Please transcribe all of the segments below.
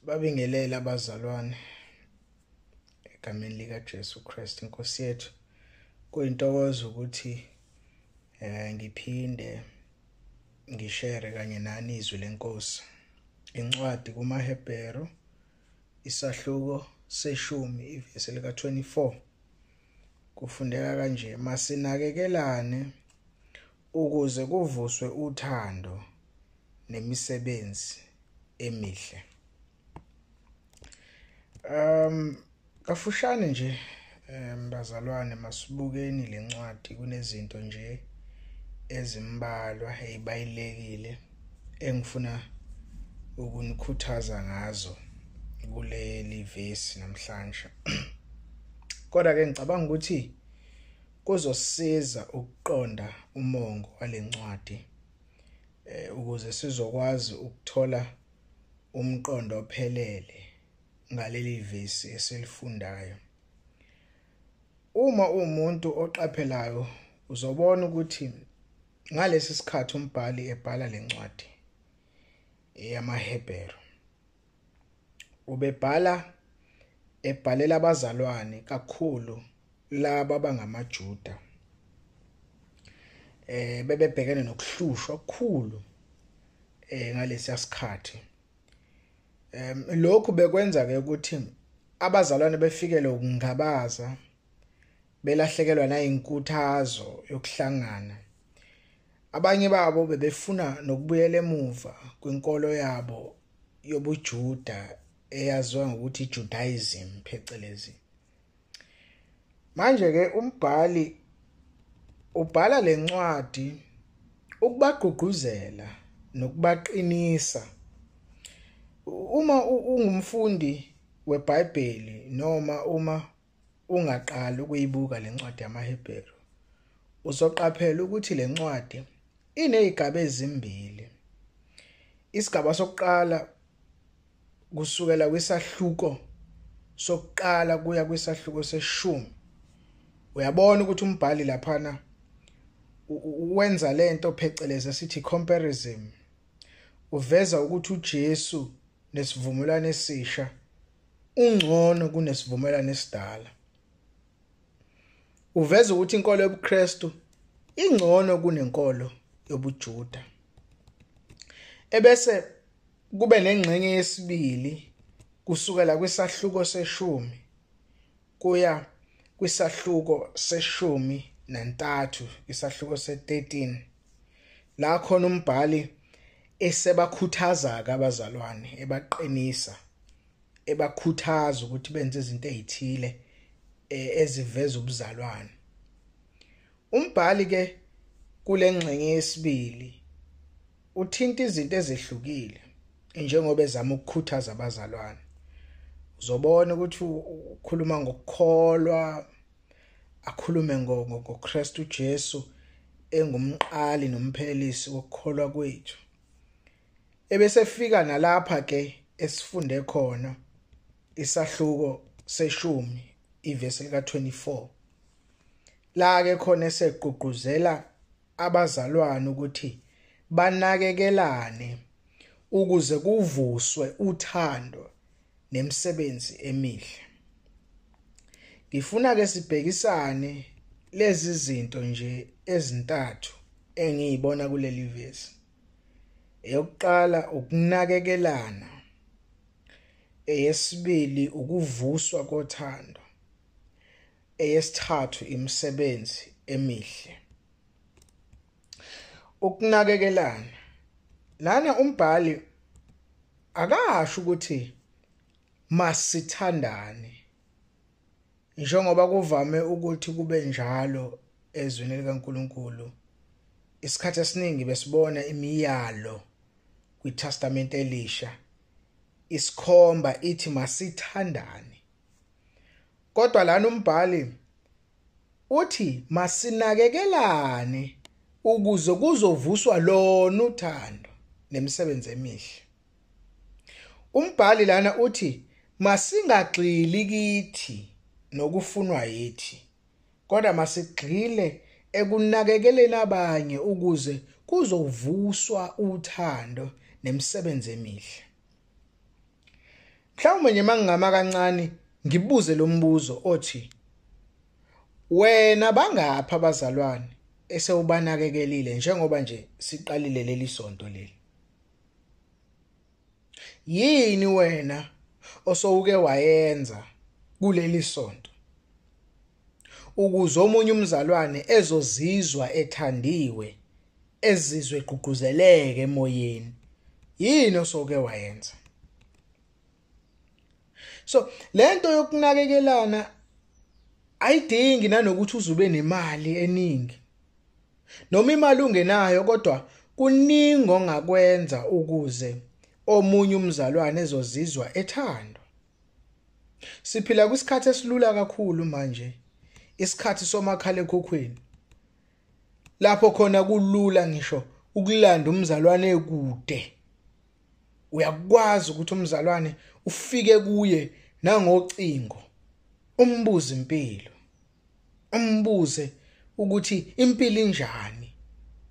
Sibabingelele abazalwane egameni lika Jesu Kristu inkosi yethu. Kuyintokozo ukuthi ngiphinde ngishare kanye nani izwi lenkosi. Incwadi kumaHebheru isahluko seshumi ivesi lika 24 kufundeka kanje: masinakekelane ukuze kuvuswe uthando nemisebenzi emihle. Kafushane nje bazalwane, masibukeni lencwadi. Kunezinto nje ezimbalwa ezibalulekile engifuna ukunikhuthaza ngazo kuleli vesi namhlanje. Kodwa ke ngicabanga ukuthi kuzosiza ukuqonda umongo walencwadi ukuze sizokwazi ukuthola umqondo ophelele ngaleli vesi esilifundayo. Uma uwumuntu oqaphelayo uzobona ukuthi ngalesi sikhathi umbhali ebhala lencwadi yamaHebheru ubebhala ebhalela abazalwane kakhulu laba abangamaJuda bebebhekene nokuhlushwa okukhulu ngalesiya sikhathi. Lokhu bekwenza ke ukuthi abazalwane befikele ukungabaza, belahlekelwa nayinkuthazo yokuhlangana. Abanye babo bebefuna nokubuyela emuva kwinkolo yabo yobuJuda eyaziwa ngokuthi iJudaism phecelezi. Manje ke umbhali ubhala lencwadi ukubagqugquzela nokubaqinisa. Uma ungumfundi weBhayibheli noma uma ungaqali ukuyibuka lencwadi yamaHebheru, uzoqaphela ukuthi lencwadi inezigaba ezimbili. Isigaba sokuqala kusukela kwisahluko sokuqala kuya kwisahluko seshumi. Uyabona ukuthi umbhali laphana wenza lento phecelezi sithi comparison. Uveza ukuthi uJesu nesivumelwano esisha ungcono kunesivumelwano esidala. Uveza ukuthi inkolo yobuKristu ingcono kunenkolo yobuJuda. Ebese kube nengxenye yesibili kusukela kwisahluko seshumi kuya kwisahluko seshumi nantathu, isahluko se-13, la khona umbhali esebakhuthaza ke abazalwane, ebaqinisa, ebakhuthaza ukuthi benze izinto ezithile eziveza ubuzalwane. Umbhali ke kulengxenye yesibili uthinta izinto ezehlukile njengoba ezama ukukhuthaza abazalwane. Uzobona ukuthi ukhuluma ngokukholwa, akhulume ngoKristu Jesu engumqali nomphelelisi wokukholwa kwethu. Ebese fika nalapha ke esifunde khona isahluko seshumi ivesi lika 24, la ke khona esegqugquzela abazalwane ukuthi banakekelane ukuze kuvuswe uthando nemisebenzi emihle. Ngifuna ke sibhekisane lezi zinto nje ezintathu engiyibona kuleli vesi. Eyokuqala ukunakekelana, eyesibili ukuvuswa kothando, eyesithathu imisebenzi emihle. Ukunakekelana lana umbhali akasho ukuthi masithandane njengoba kuvame ukuthi kube njalo ezwini likaNkuluNkulu. Isikhathi esiningi besibona imiyalo kwiTestament elisha isikhomba ithi masithandane, kodwa lana umbhali uthi masinakekelane ukuze kuzovuswa lona uthando nemisebenzi emihle. Umbhali lana uthi masingagxili kithi nokufunwa yithi, kodwa masigxile ekunakekeleni abanye ukuze kuzovuswa uthando nemisebenzi emihle. Mhlawumbe nje mangingama kancane ngibuze lo mbuzo othi wena bangapha abazalwane esewubanakekelile njengoba nje siqalile leli sonto leli? Yini wena osowuke wayenza kuleli sonto ukuze omunye umzalwane ezozizwa ethandiwe, ezizwe egqugquzeleke emoyeni? Yini osowuke wayenza? So lento yokunakekelana ayidingi nanokuthi uzube nemali eningi, noma imali ungenayo, kodwa kuningi ongakwenza ukuze omunye umzalwane ezozizwa ethandwa. Siphila kwisikhathi esilula kakhulu manje, isikhathi somakhalekhukhwini, lapho khona kulula ngisho ukulanda umzalwane ekude. Uyakwazi ukuthi umzalwane ufike kuye nangocingo, umbuze impilo, umbuze ukuthi impilo injani,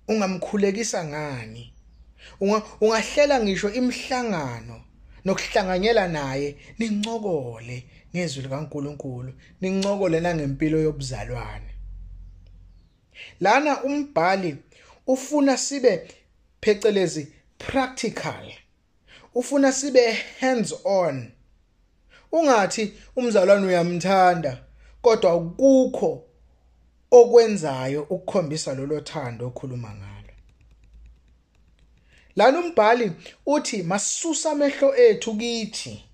ungamkhulekisa ngani, ungahlela ngisho imihlangano nokuhlanganyela naye, nincokole ngezwi likaNkuluNkulu, nincokole nangempilo yobuzalwane. Lana umbhali ufuna sibe phecelezi practical, ufuna sibe hands on. Ungathi umzalwane uyamthanda kodwa akukho okwenzayo ukukhombisa lolo thando okhuluma ngalo. Lana umbhali uthi masusa amehlo ethu kithi,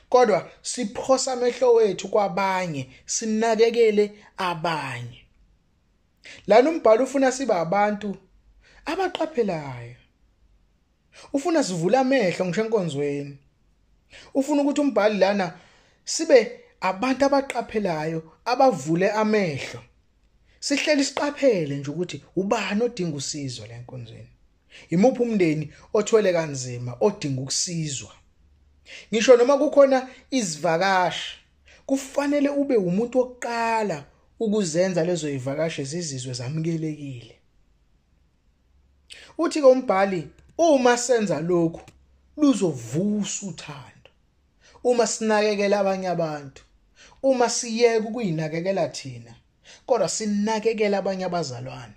kodwa siphosa amehlo wethu kwabanye, sinakekele abanye. Lana umbhali ufuna sibe abantu abaqaphelayo, ufuna sivule amehlo ngisho enkonzweni. Ufuna ukuthi umbhali lana sibe abantu abaqaphelayo, abavule amehlo, sihleli siqaphele nje ukuthi ubani odinga usizo la enkonzweni, imuphi umndeni othwele kanzima odinga ukusizwa. Ngisho noma kukhona izivakashi, kufanele ube umuntu wokuqala ukuzenza lezo ivakashi zizizwe zamukelekile. Uthi ke umbhali, uma senza lokhu luzovusa uthando. Uma sinakekela abanye abantu, uma siyeka ukuyinakekela thina kodwa sinakekela abanye abazalwane,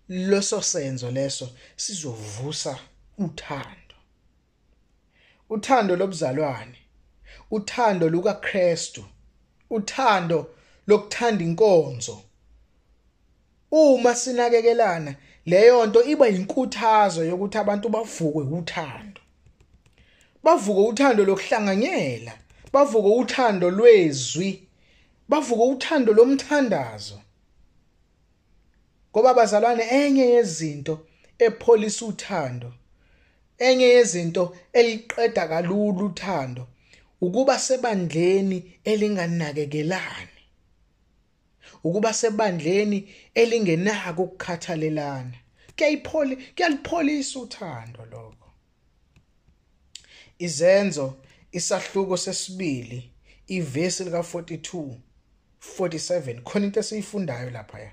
leso senzo leso sizovusa uthando. Uthando lobuzalwane, uthando lukaKristu, uthando lokuthanda inkonzo. Uma sinakekelana, leyo nto iba inkuthazo yokuthi abantu bavukwe uthando, bavuke uthando lokuhlanganyela, bavuke uthando lwezwi, bavuke uthando lomthandazo. Ngoba bazalwane, enye yezinto epholisa uthando, enye yezinto eliqeda kalula uthando, ukuba sebandleni elinganakekelani, ukuba sebandleni elingenako ukukhathalelana. Kuyalipholisa uthando lokho. Izenzo isahluko sesibili ivesi lika 42 47, khona into esiyifundayo lapha.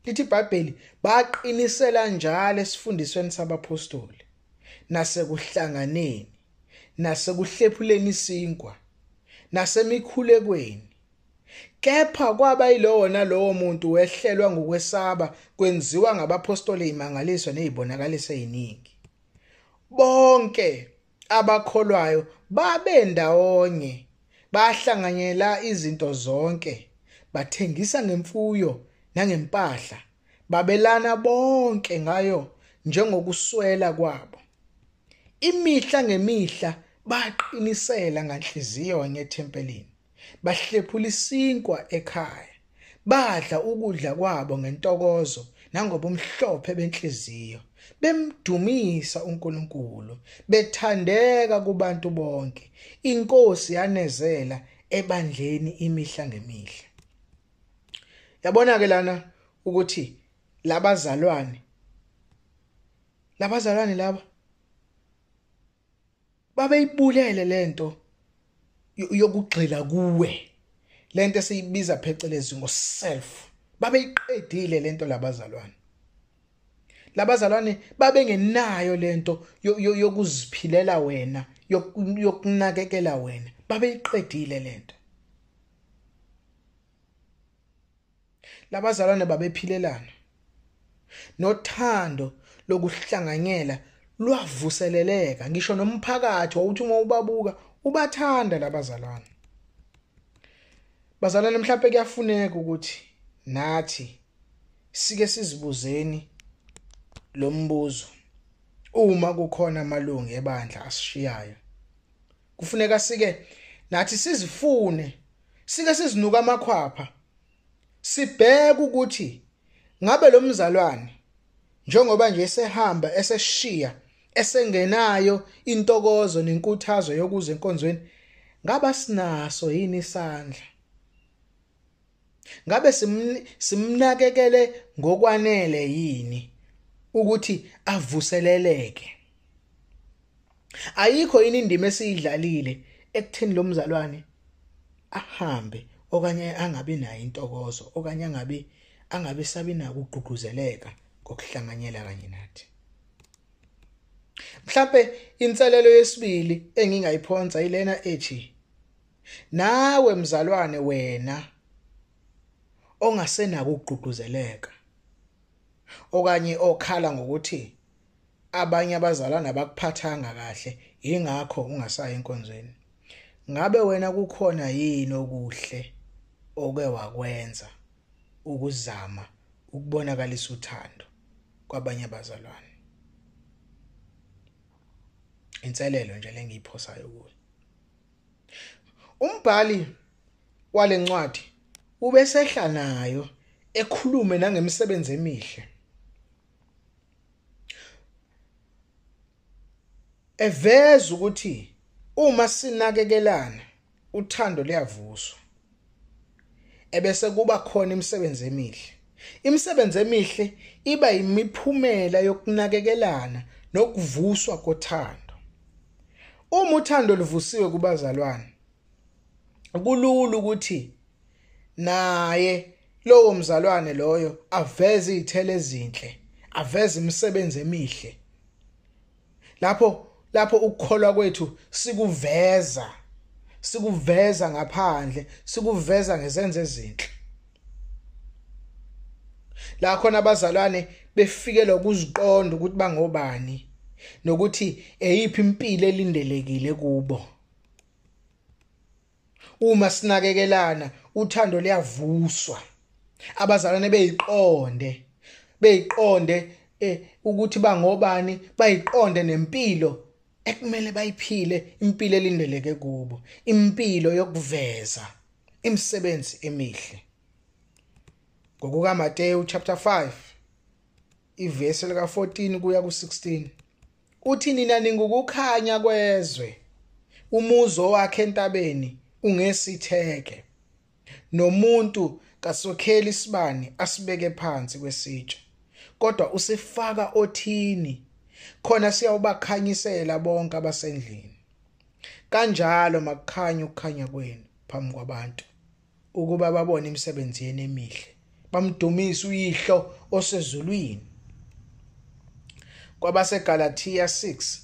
Lithi iBhayibheli, baqinisela njalo esifundisweni sabaphostoli nasekuhlanganeni nasekuhlephuleni isinkwa nasemikhulekweni. Kepha kwaba yilowo nalowo muntu wehlelwa ngokwesaba, kwenziwa ngabaphostoli imangaliso nezibonakaliso eziningi. Bonke abakholwayo babe ndawonye, bahlanganyela izinto zonke, bathengisa ngemfuyo nangempahla, babelana bonke ngayo njengokuswela kwabo. Imihla ngemihla baqinisela nganhliziyo ngethempelini, bahlephula isinkwa ekhaya, badla ukudla kwabo ngentokozo nangobumhlophe benhliziyo, bemdumisa uNkulunkulu, bethandeka kubantu bonke. Inkosi yanezela ebandleni imihla ngemihla. Yabona ke lana ukuthi labazalwane laba babeyibulele lento yokugxila kuwe, lento esiyibiza phecelezi ngo-self. Babeyiqedile lento labazalwane. Labazalwane babengenayo lento yokuziphilela wena, yokunakekela wena, babeyiqedile lento. Labazalwane babephilelana nothando lokuhlanganyela lwavuseleleka, ngisho nomphakathi wawuthi uma ubabuka ubathanda labazalwane. Bazalwane, mhlawumbe kuyafuneka ukuthi nathi sike sizibuzeni lo mbuzo uma kukhona amalungu ebandla asishiyayo. Kufuneka sike nathi sizifune, sike sizinuka amakhwapha, sibheke ukuthi ngabe lo mzalwane njengoba nje esehamba eseshiya esengenayo intokozo nenkuthazo yokuza enkonzweni, ngaba sinaso yini isandla? Ngabe simnakekele ngokwanele yini ukuthi avuseleleke? Ayikho yini indima esiyidlalile ekutheni lo mzalwane ahambe okanye angabi nayo intokozo okanye angabi sabi nako ukugqugquzeleka ngokuhlanganyela kanye nathi? Mhlawumbe inselelo yesibili engingayiphonsa ilena ethi, nawe mzalwane wena ongasenako ukugqugquzeleka okanye okhala ngokuthi abanye abazalwane abakuphathanga kahle ingakho ungasayi enkonzweni, ngabe wena kukhona yini okuhle oke wakwenza ukuzama ukubonakalisa uthando kwabanye abazalwane? Inselelo nje lengiyiphosayo kuwe. Umbhali walencwadi ubesehla nayo ekhulume nangemisebenzi emihle, eveza ukuthi uma sinakekelana uthando liyavuswa, ebese kuba khona imisebenzi emihle. Imisebenzi emihle iba imiphumela yokunakekelana nokuvuswa kothando. Uma uthando luvusiwe kubazalwane, kulula ukuthi naye lowo mzalwane loyo aveze izithelo ezinhle, aveze imisebenzi emihle. Lapho ukukholwa kwethu sikuveza ngaphandle, sikuveza ngezenzo ezinhle. La khona abazalwane befikelwa ukuziqonda ukuthi bangobani nokuthi eyiphi impilo elindelekile kubo. Uma sinakekelana uthando liyavuswa, abazalwane beyiqonde ukuthi bangobani, bayiqonde nempilo ekumele bayiphile, impilo elindeleke kubo, impilo yokuveza imisebenzi emihle. Ngokuka Mateyu chapter 5 ivesi lika 14 kuya ku16 uthi, nina ningukukhanya kwezwe, umuzo wakhe entabeni ungesitheke, nomuntu kasokheli isibani asibeke phansi kwesitsha, kodwa usifaka othini, khona siyawubakhanyisela bonke abasendlini. Kanjalo makukhanye ukukhanya kwenu phambi kwabantu, ukuba babone imisebenzi yenu emihle, bamdumise uYihlo osezulwini. KwabaseGalathiya 6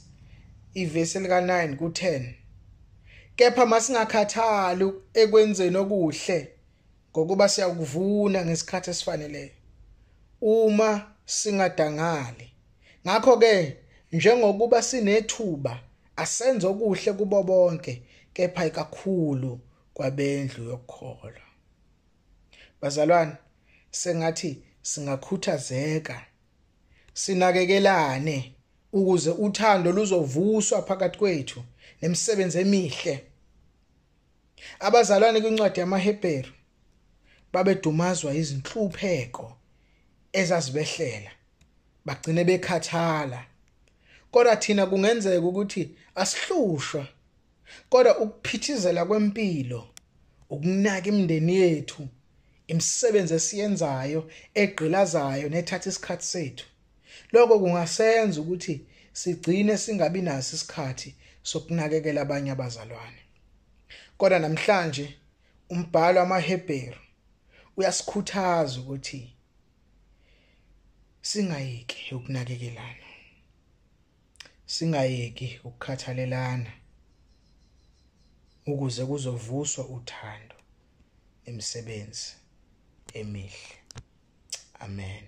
ivesi lika 9 ku10, kepha masingakhathali ekwenzeni okuhle, ngokuba siyakuvuna ngesikhathi esifaneleyo uma singadangali. Ngakho ke njengokuba sinethuba, asenze okuhle kubo bonke, kepha ikakhulu kwabendlu yokukholwa. Bazalwane, sengathi singakhuthazeka, sinakekelane ukuze uthando luzovuswa phakathi kwethu nemisebenzi emihle. Abazalwane kwincwadi yamaHebheru babedumazwa izinhlupheko ezazibehlela, bagcine bekhathala. Kodwa thina kungenzeka ukuthi asihlushwa, kodwa ukuphithizela kwempilo, ukunaka imindeni yethu, imisebenzi esiyenzayo egqilazayo nethatha isikhathi sethu, lokho kungasenza ukuthi sigcine singabi naso isikhathi sokunakekela abanye abazalwane. Kodwa namhlanje umbhalo wamaHebheru uyasikhuthaza ukuthi singayeki ukunakekelana, singayeki ukukhathalelana, Ukuze kuzovuswa uthando nemisebenzi emihle. Amen.